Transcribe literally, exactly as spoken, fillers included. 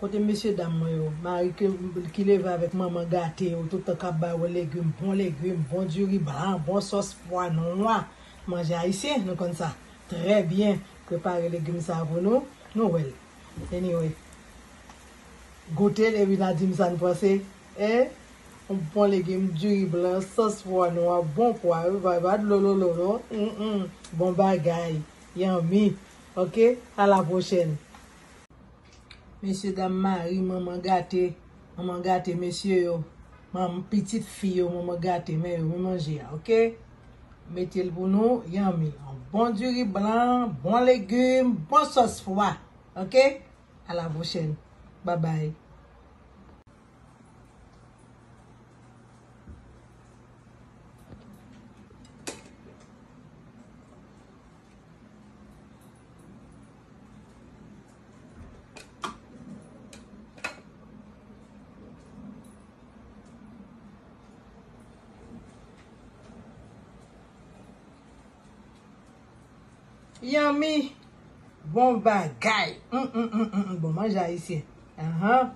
Kote mesye dam mwen yo? Mari ke, ki leve avèk manman gate yo, tout tan k ap ba yo legim, bon legim, bon diri blan, bon sòs pwa nwa. Manje ayisyen, nou konn sa. Trè byen. Prepare legim sa pou nou, nou wè l. Anyway. Goute l epi n a di m sa n panse. Eh? Yon bon legim, diri blan, sòs pwa nwa, bon pwa, wi, pa, pa dlo lolo, non. Mm, mm. Bon bagay. Yummy. Ok? A la pwochèn. Mesye dam mari, manman gate. Manman gate, mesye yo. Manman pitit fi yo, manman gate, men yo, men manje a, ok? Mete l pou nou, yummy. Yon bon diri blan, bon legim, bon sòs pwa, ok? A la pwochèn. Babay. Yummy. Bon bagay. Mm, mm, mm, mm, mm. Bon, manje ayisyen. Ahan.